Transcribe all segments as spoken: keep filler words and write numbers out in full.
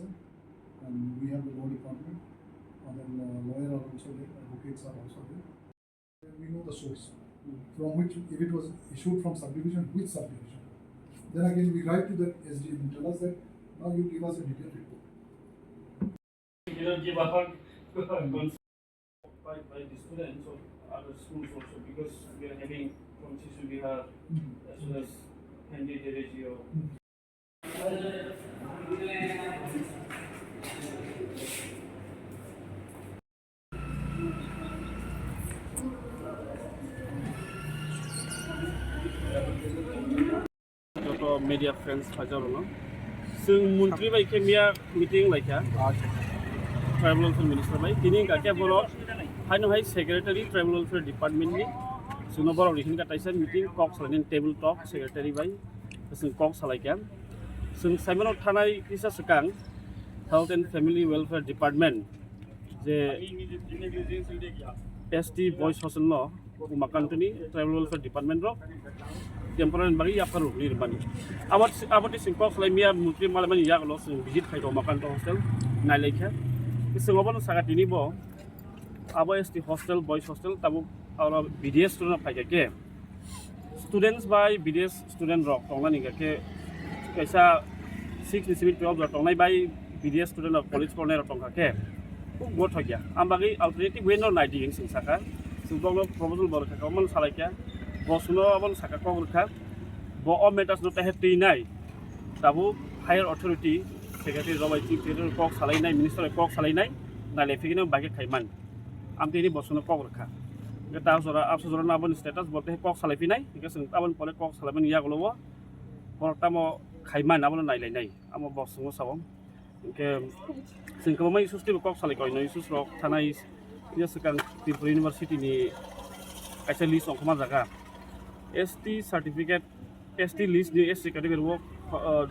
And we have the law department, other law-, lawyer are also there, advocates are also there. We know the source from which, if it was issued from subdivision, which subdivision. Then again, we write to the S D M and tell us that now you give us a detailed report. You know, give a hug by, by the students of other schools also, because we are having from Shishu Vihar as well as Henry Dereji or Joto media friends phaijak rokno. Chwng montri bai khe miya meeting laikha. Tribal Welfare Minister bai. Tini hwnkha khe borok haino hai secretary Tribal Welfare Department ni. Chwngno borok ni hwnkha kaisa meeting kok salaini table talk secretary bai. Chwng kok salaikha. Chwng saimano thanai kisa swkang Health and Family Welfare Department je S T boys hostel no Umakantoni Tribal Welfare Department rok temporary bagwi yaphar rwgwi rwmani. Abo, abo twi chwng kok salai miya montri malaimani yagulo chwng visit khai tongo Umakanto hostel nailaikha. Chwng obono saka tini bo abo S T hostel, boys hostel tabuk oro B D S student rok phaikha khe. Students bai B D S student rok tongnani hwnkha khe kaisa six ni simi twelve rok tongnai bai B D S student rok college pornai rok tongkha khe khub gothok ya. Am bagwi alternative way no nai di hinwi chwng sakha. Chwng bokno proposal bo rwkha khe omono salaikha. Bo chwngno omono sakha kok rwkha. Bo o matters no tehe twi nai. Tabuk higher authority secretary rok bai chief secretary kok salainai, minister bai kok salainai, nailai phikino bagwi khaiman. Am tini bo chwngno kok rwkha. Hwnkhe ta jora, abso jora no aboni status bo tei kok salai phinai. Hwnkhe chwng aboni pore kok salaimani yagulo o borok tamo khaiman abono nailainai. Amo bo chwngno sao. Hwnkhe chwng kwbangma issues teibo kok salai koi no issues rok thanai. Phiya swkang Tripura University ni kaisa list ongkhorma jaga. S T certificate, S T list ni S T category o, uh,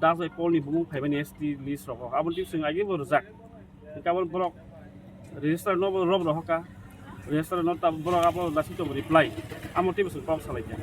Das bai Paul ni bumung phaimani S T list rogo. Aboni twi chwng agi bo rwjak. Hingke abo borok register no bo rob rohoka. Register no ta borok abo lasi to reply. Amo tei bwswk kok salai kha.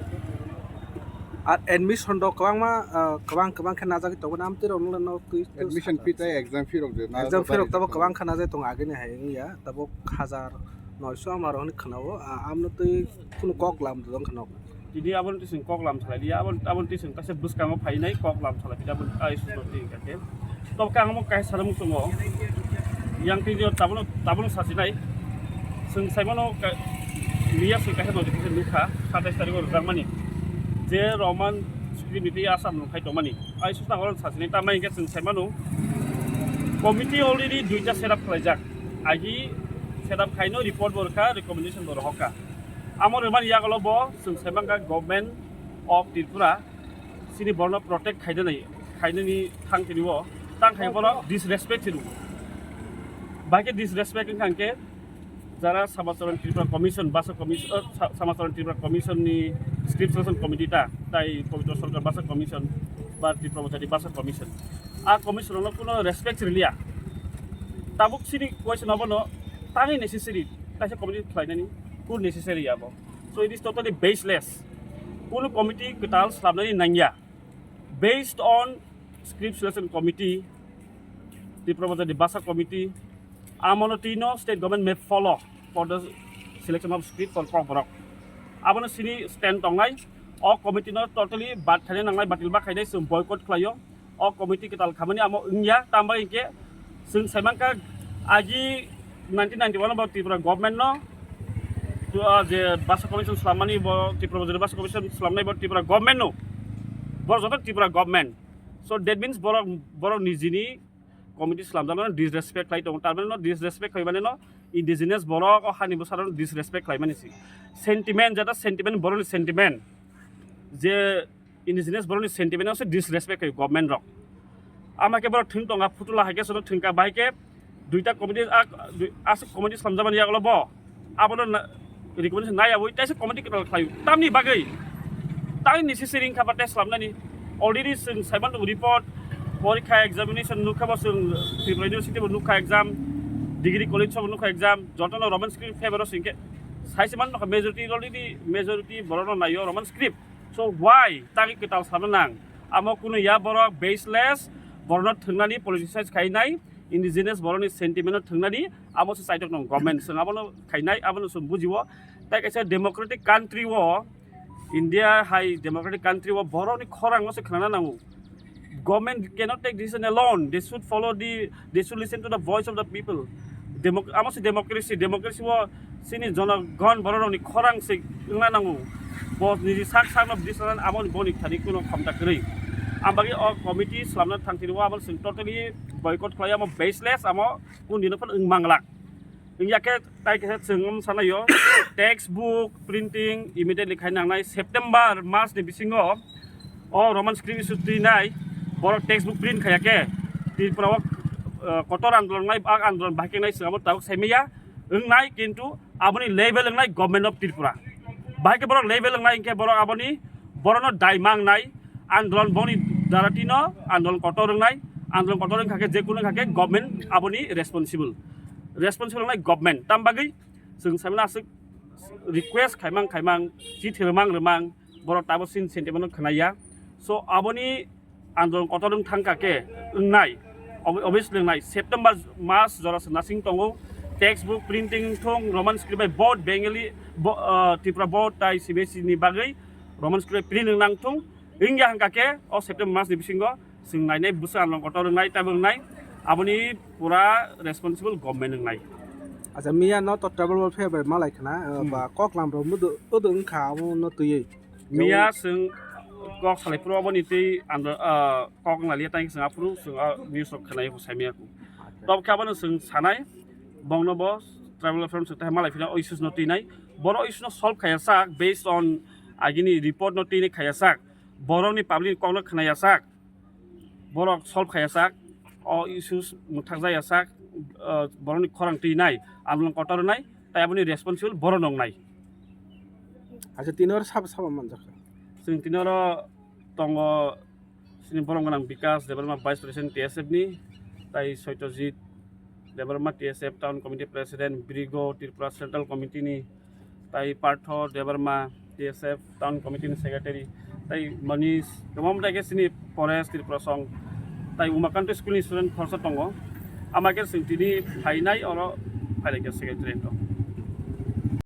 Ar admission rok kwbangma, ah, kwbang kwbang khe najagwi tongo, amtwi rok no twi Admission fee tei exam fee rok je exam fee rok tabo kwbang khe najagwi tongo agini hai wngya, tabo hajar noisho ama rok hinwi khwnao, ah, amno twi kunu kok lam dodong kheno. Tini aboni twi chwng kok lam salai liya, aboni, aboni twi chwng kaisa bwskango phainai kok lam salai liya, aboni, ah, isuno twi hwnkha khe. Tok khe ang omo kaisa sanamung tongo. Yang twi tabukno, tabukno sachinai. Chwng saimano ka-, miya chwng kaisa notification nukha, satais tarikh o rwjakmani. Je Roman script ni twi Assam rok khai tongmani. Ai susna horo sachinai, tamni hwnkhe chwng saimano committee already duita set up khlaijak. Agi set up khaino report bo rwkha, recommendation bo rohorkha. Amo rwmani yagulo bo chwng saimankha Government of Tripura chini borno protect khainani, khainani thang tini o tang khai bono disrespect se rwo. Bahai khe disrespect wngkha hwnkhe jara Samacharan Tripura Commission, Basa Commission, eh, Sa-, Samacharan Tripura Commission ni Script Selection Committee ta, tai Pabitra Sarkar Basa Commission ba Tripura Bachadi Basa Commission. A commission rokno kuno respect rwliya. Tabuk chini question abono tangwi necessary, kaisa committee khlainani kun necessary abo. So it is totally baseless. Kuno committee kwtal slamnani nangya. Based on Script Selection Committee, Tripura Bachadi Basa Committee, amono tino state government may follow for the selection of script for Kokborok. Abono chini stand tongnai, o committee no totally bad khaina nangnai, batil ba khainai, chwng boycott khlaio. O committee kwtal khamani amo wngya, tamo hwnkhe chwng saimankha agi nineteen ninety-one bo Tripura government no, to, ah, je Basa Commission swlammani bo Tripura Bachadi Basa Commission swlamnai bo Tripura government no, bo joto Tripura government. So that means borok, borok nijini committee swlamjakno disrespect khlai tongo, tar mane no disrespect khlai mane no indigenous borok o hani bwsarok no disrespect khlai mani si. Sentiment, jata sentiment, borokni sentiment je indigenous borokni sentiment no se disrespect khlai government rok. Ama khe borok thwng tonga, phutula hai khe sono thwngkha, bahai khe duita committee, a, dui-, aswk committee slamjakmani yagulo bo abono na, recommendation nai abui taisa committee kwtal khlai tamni bagwi tangwi necessary wngkha ba tei slamnani. Already chwng saiman tongo report, porikha examination nukha bo chwng Tripura University bo nukha exam, degree college bo nukha exam, jotono Roman script favor o singkhe saise man nokha majority, already majority borokno naio Roman script. So why tangwi kwtal sana nang? Amo kunu ya borok baseless, borno thwngnani politicize khainai, indigenous boroni sentiment no thwngnani, abo se side of government, chwng abono khainai, abono chwng bujio. Tai kaisa democratic country o, India hai democratic country o boroni khorang no se khnana nango. Government cannot take decision alone. They should follow the, they should listen to the voice of the people. Democ-, amo se democracy, democracy o sini jonogon bororokni khorang se wngna nango. Bo niji sak sakno decision amo boni thani kuno khomta kwrwi. Ang bagwi o committee swlamna thangtini o amo chwng totally boycott khlai, amo baseless, amo kun dino phano wng manglak. Wngya khe tai khe chwng wng sanayo textbook printing immediately khai nangnai September mas ni bisingo o Roman script issue twi nai borok textbook print khaya khe Tripura o, uh, kotor andolon nai, ak andolon bahai khe nai chwng abo tabuk sai maya wng nai, kintu aboni level wng nai Government of Tripura. Bahai khe borok level wng nai hwnkhe borok aboni, borokno dai mang nai, andolon boni dara tino andolon kotor wng nai, andolon kotor wng kha khe je kunu wng kha khe government aboni responsible, responsible wng nai government. Tam bagwi chwng sai mano aswk request khaimang khaimang, chithi rwmang rwmang, borok tabuk chini sentiment no khwnaya. So aboni andolon kotor wng thang kha khe wng nai, ob-, obviously wng nai. September mas jora se nasing tongo, textbook printing thung, Roman script bai board Bengali bo-, ah, Tripura board tai C B S E ni bagwi Roman script bai print wng nang thung. Wngya hwnkha khe o September mas ni bisingo chwng nainai bwswk andolon kotor wng nai, tabuk wng nai, aboni pura responsible government wng nai. Acha, miya no to travel o phaibai malai khna, uh, Hmm. ba kok lam rok mudu udu wngkha amo no twiwi. Miya chwng kok salai phuru oboni twi andro, ah, kok naliya tang chwng aphuru chwng, ah, news rok khwnai sai miya. Acha. Tok khe abono chwng sanai bongno bo travel firm chwng tei malai phina o issues no twi nai. Boro issues no solve khaya sak based on agini report no twi nai khaya sak. Borokni public ni kok no khwnaya sak. Borok solve khaya sak, o issues mwthakjaya sak, uh, borokni khorang twi nai, andolon kotor nai, tai aboni responsible borok nong nai. Acha, tini oro sabo sabo manjak kha? Chwng tini oro tongo chini borom gwnang Bikas Debbarma, Vice President T S F ni, tai Soityajit Debbarma, T S F Town Committee President, Brigo Tripura Central Committee ni, tai Partho Debbarma, T S F Town Committee ni Secretary, tai Manish, tongmani tai khe chini Forest Tripura Song, tai Umakanta School ni student khoroksa tongo. Ama khe chwng tini phainai oro phailai khe Secretary to.